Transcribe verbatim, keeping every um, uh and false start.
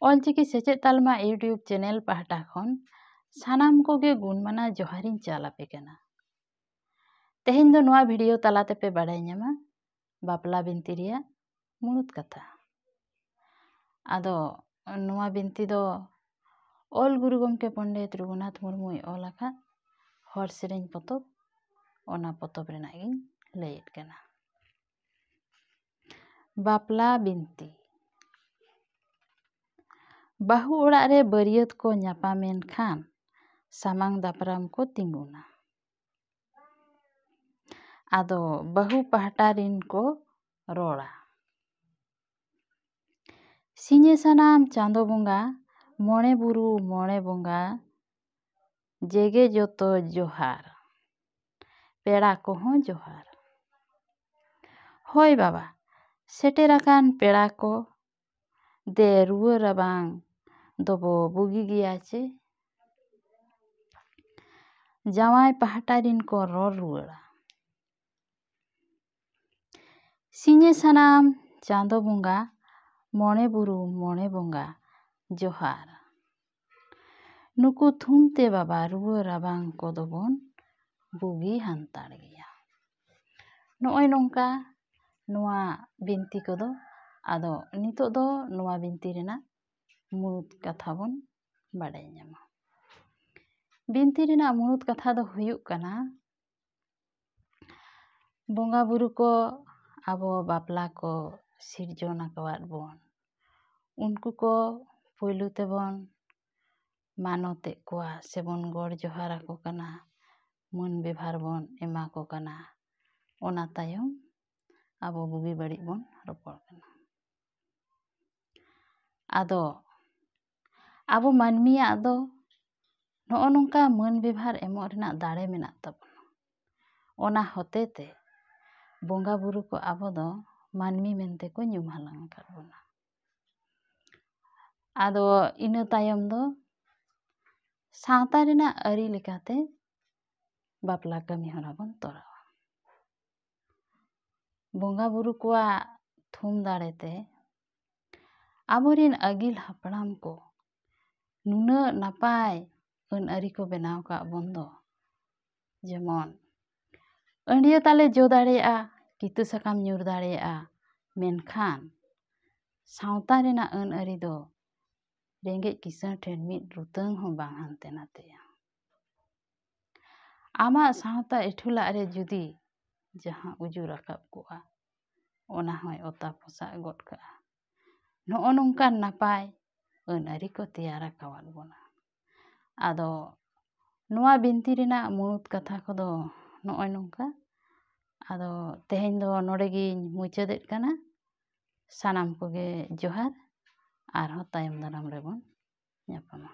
ᱚᱞᱪᱤᱠᱤ ᱥᱮᱪᱮᱫ ᱛᱟᱞᱢᱟ YouTube channel ᱯᱟᱦᱴᱟ ᱠᱷᱚᱱ ᱥᱟᱱᱟᱢ ᱠᱚᱜᱮ ᱜᱩᱱᱢᱟᱱᱟ ᱡᱚᱦᱟᱨᱤᱧ ᱪᱟᱞ ᱟᱯᱮ ᱠᱟᱱᱟ᱾ ᱛᱮᱦᱮᱧ ᱫᱚ ᱱᱚᱣᱟ ᱵᱷᱤᱰᱤᱭᱳ ᱛᱟᱞᱟ ᱛᱮᱯᱮ ᱵᱟᱲᱟᱭ ᱧᱟᱢᱟ ᱵᱟᱯᱞᱟ ᱵᱤᱱᱛᱤ ᱨᱮᱭᱟᱜ ᱢᱩᱬᱩᱫ ᱠᱟᱛᱷᱟ᱾ ᱟᱫᱚ ᱱᱚᱣᱟ ᱵᱤᱱᱛᱤ ᱫᱚ ᱚᱞ ᱜᱩᱨᱩ ᱜᱚᱢᱠᱮ ᱯᱚᱱᱰᱤᱛ ᱨᱚᱜᱷᱩᱱᱟᱛᱷ ᱢᱩᱨᱢᱩᱭ ᱚᱞ ᱟᱠᱟᱫ ᱦᱚᱲ ᱥᱮᱨᱮᱧ ᱯᱚᱛᱚᱵ, ᱚᱱᱟ ᱯᱚᱛᱚᱵ ᱨᱮᱱᱟᱜ ᱜᱤᱧ ᱞᱟᱹᱭᱮᱫ ᱠᱟᱱᱟ᱾ ᱵᱟᱯᱞᱟ ᱵᱤᱱᱛᱤ᱾ ᱵᱟᱹᱦᱩ ᱚᱲᱟᱜ ᱨᱮ ᱵᱟᱹᱨᱭᱟᱹᱛ ᱠᱚ ᱧᱟᱯᱟᱢᱮᱱ ᱠᱷᱟᱱ ᱥᱟᱢᱟᱝ ᱫᱟᱯᱨᱟᱢ ᱠᱚ ᱛᱤᱸᱜᱩᱱᱟ᱾ ᱟᱫᱚ ᱵᱟᱹᱦᱩ ᱯᱟᱦᱴᱟ ᱨᱤᱱ ᱠᱚ ᱨᱚᱲᱟ᱾ ᱥᱤᱧᱮ ᱥᱟᱱᱟᱢ ᱪᱟᱸᱫᱚ ᱵᱚᱸᱜᱟ, ᱢᱚᱬᱮ ᱵᱩᱨᱩ ᱢᱚᱬᱮ ᱵᱚᱸᱜᱟ, ᱡᱮᱜᱮ ᱡᱚᱛᱚ ᱡᱚᱦᱟᱨ, ᱯᱮᱲᱟ ᱠᱚᱦᱚᱸ ᱡᱚᱦᱟᱨ᱾ ᱦᱳᱭ ᱵᱟᱵᱟ, ᱥᱮᱴᱮᱨ ᱟᱠᱟᱱ ᱯᱮᱲᱟ ᱠᱚ, ᱫᱮ ᱨᱩᱣᱟᱹ ᱨᱟᱵᱟᱝ ᱫᱚᱵᱚ ᱵᱩᱜᱤ ᱜᱮᱭᱟ ᱪᱮ? ᱡᱟᱶᱟᱭ ᱯᱟᱦᱴᱟ ᱨᱤᱱ ᱠᱚ ᱨᱚᱲ ᱨᱩᱣᱟᱹᱲᱟ᱾ ᱥᱤᱧᱮ ᱥᱟᱱᱟᱢ ᱪᱟᱸᱫᱚ ᱵᱚᱸᱜᱟ, ᱢᱚᱬᱮ ᱵᱩᱨᱩ ᱢᱚᱬᱮ ᱵᱚᱸᱜᱟ ᱡᱚᱦᱟᱨ᱾ ᱱᱩᱠᱩ ᱛᱷᱩᱢ ᱛᱮ ᱵᱟᱵᱟ ᱨᱩᱣᱟᱹ ᱨᱟᱵᱟᱝ ᱠᱚᱫᱚ ᱵᱚᱱ ᱵᱩᱜᱤ ᱦᱟᱱᱛᱟᱲ ᱜᱮᱭᱟ᱾ ᱱᱚᱜᱼᱚᱭ ᱱᱚᱝᱠᱟ ᱱᱚᱣᱟ ᱵᱤᱱᱛᱤ ᱠᱚᱫᱚ᱾ ᱟᱫᱚ ᱱᱤᱛᱚᱜ ᱫᱚ ᱱᱚᱣᱟ ᱵᱤᱱᱛᱤ ᱨᱮᱱᱟᱜ ᱢᱩᱬᱩᱫ ᱠᱟᱛᱷᱟ ᱵᱚᱱ ᱵᱟᱰᱟᱭ ᱧᱟᱢᱟ᱾ ᱵᱤᱱᱛᱤ ᱨᱮᱱᱟᱜ ᱢᱩᱬᱩᱫ ᱠᱟᱛᱷᱟ ᱫᱚ ᱦᱩᱭᱩᱜ ᱠᱟᱱᱟ, ᱵᱚᱸᱜᱟ ᱵᱩᱨᱩ ᱠᱚ ᱟᱵᱚ ᱵᱟᱯᱞᱟ ᱠᱚ ᱥᱤᱨᱡᱚᱱ ᱟᱠᱟᱣᱟᱫ ᱵᱚᱱ, ᱩᱱᱠᱩ ᱠᱚ ᱯᱳᱭᱞᱳ ᱛᱮᱵᱚᱱ ᱢᱟᱱᱚᱛᱮᱫ ᱠᱚᱣᱟ ᱥᱮᱵᱚᱱ ᱜᱚᱰ ᱡᱚᱦᱟᱨ ᱟᱠᱚ ᱠᱟᱱᱟ, ᱢᱟᱹᱱ ᱵᱮᱵᱷᱟᱨ ᱵᱚᱱ ᱮᱢᱟ ᱠᱚ ᱠᱟᱱᱟ᱾ ᱚᱱᱟ ᱛᱟᱭᱚᱢ ᱟᱵᱚ ᱵᱩᱜᱤ ᱵᱟᱹᱲᱤᱡ ᱵᱚᱱ ᱨᱚᱯᱚᱲ ᱠᱟᱱᱟ᱾ ᱟᱫᱚ ᱟᱵᱚ ᱢᱟᱹᱱᱢᱤᱭᱟᱜ ᱫᱚ ᱱᱚᱜᱼᱚ ᱱᱚᱝᱠᱟ ᱢᱟᱹᱱ ᱵᱮᱵᱷᱟᱨ ᱮᱢᱚᱜ ᱨᱮᱱᱟᱜ ᱫᱟᱲᱮ ᱢᱮᱱᱟᱜ ᱛᱟᱵᱚᱱᱟ᱾ ᱚᱱᱟ ᱦᱚᱛᱮ ᱛᱮ ᱵᱚᱸᱜᱟ ᱵᱩᱨᱩ ᱠᱚ ᱟᱵᱚ ᱫᱚ ᱢᱟᱹᱱᱢᱤ ᱢᱮᱱᱛᱮ ᱠᱚ ᱧᱩᱢ ᱦᱟᱞᱟᱝ ᱟᱠᱟᱫ ᱵᱚᱱᱟ᱾ ᱟᱫᱚ ᱤᱱᱟᱹ ᱛᱟᱭᱚᱢ ᱫᱚ ᱥᱟᱶᱛᱟ ᱨᱮᱱᱟᱜ ᱟᱹᱨᱤ ᱞᱮᱠᱟᱛᱮ ᱵᱟᱯᱞᱟ ᱠᱟᱹᱢᱤ ᱦᱚᱨᱟ ᱵᱚᱱ ᱛᱚᱨᱟᱣᱟ᱾ ᱵᱚᱸᱜᱟ ᱵᱩᱨᱩ ᱠᱚᱣᱟᱜ ᱛᱷᱩᱢ ᱫᱟᱲᱮ ᱛᱮ ᱟᱵᱚᱨᱮᱱ ᱟᱹᱜᱤᱞ ᱦᱟᱯᱲᱟᱢ ᱠᱚ ᱱᱩᱱᱟᱹᱜ ᱱᱟᱯᱟᱭ ᱟᱹᱱ ᱟᱹᱨᱤ ᱠᱚ ᱵᱮᱱᱟᱣ ᱠᱟᱜ ᱵᱚᱱ ᱫᱚ᱾ ᱡᱮᱢᱚᱱ, ᱟᱹᱰᱭᱟᱹ ᱛᱟᱞᱮ ᱡᱚ ᱫᱟᱲᱮᱭᱟᱜᱼᱟ, ᱠᱤᱛᱟᱹ ᱥᱟᱠᱟᱢ ᱧᱩᱨ ᱫᱟᱲᱮᱭᱟᱜᱼᱟ, ᱢᱮᱱᱠᱷᱟᱱ ᱥᱟᱶᱛᱟ ᱨᱮᱱᱟᱜ ᱟᱹᱱ ᱟᱹᱨᱤ ᱫᱚ ᱨᱮᱸᱜᱮᱡ ᱠᱤᱥᱟᱹᱬ ᱴᱷᱮᱱ ᱢᱤᱫ ᱨᱩᱛᱟᱹᱝ ᱦᱚᱸ ᱵᱟᱝ ᱦᱟᱱᱛᱮ ᱱᱟᱛᱮᱭᱟ᱾ ᱟᱢᱟᱜ ᱥᱟᱶᱛᱟ ᱮᱴᱷᱩᱞᱟᱜ ᱨᱮ ᱡᱩᱫᱤ ᱡᱟᱦᱟᱸ ᱩᱡᱩ ᱨᱟᱠᱟᱵ ᱠᱚᱜᱼᱟ, ᱚᱱᱟ ᱦᱚᱸᱭ ᱚᱛᱟ ᱯᱚᱥᱟᱜ ᱜᱚᱫ ᱠᱟᱜᱼᱟ᱾ ᱱᱚᱜᱼᱚ ᱱᱚᱝᱠᱟᱱ ᱱᱟᱯᱟᱭ ᱟᱹᱱ ᱟᱹᱨᱤ ᱠᱚ ᱛᱮᱭᱟᱨ ᱟᱠᱟᱣᱟᱫ ᱵᱚᱱᱟ᱾ ᱟᱫᱚ ᱱᱚᱣᱟ ᱵᱤᱱᱛᱤ ᱨᱮᱱᱟᱜ ᱢᱩᱬᱩᱫ ᱠᱟᱛᱷᱟ ᱠᱚᱫᱚ ᱱᱚᱜᱼᱚᱭ ᱱᱚᱝᱠᱟ᱾ ᱟᱫᱚ ᱛᱮᱦᱮᱧ ᱫᱚ ᱱᱚᱰᱮ ᱜᱤᱧ ᱢᱩᱪᱟᱹᱫᱮᱫ ᱠᱟᱱᱟ᱾ ᱥᱟᱱᱟᱢ ᱠᱚᱜᱮ ᱡᱚᱦᱟᱨ, ᱟᱨᱦᱚᱸ ᱛᱟᱭᱚᱢ ᱫᱟᱨᱟᱢ ᱨᱮᱵᱚᱱ ᱧᱟᱯᱟᱢᱟ᱾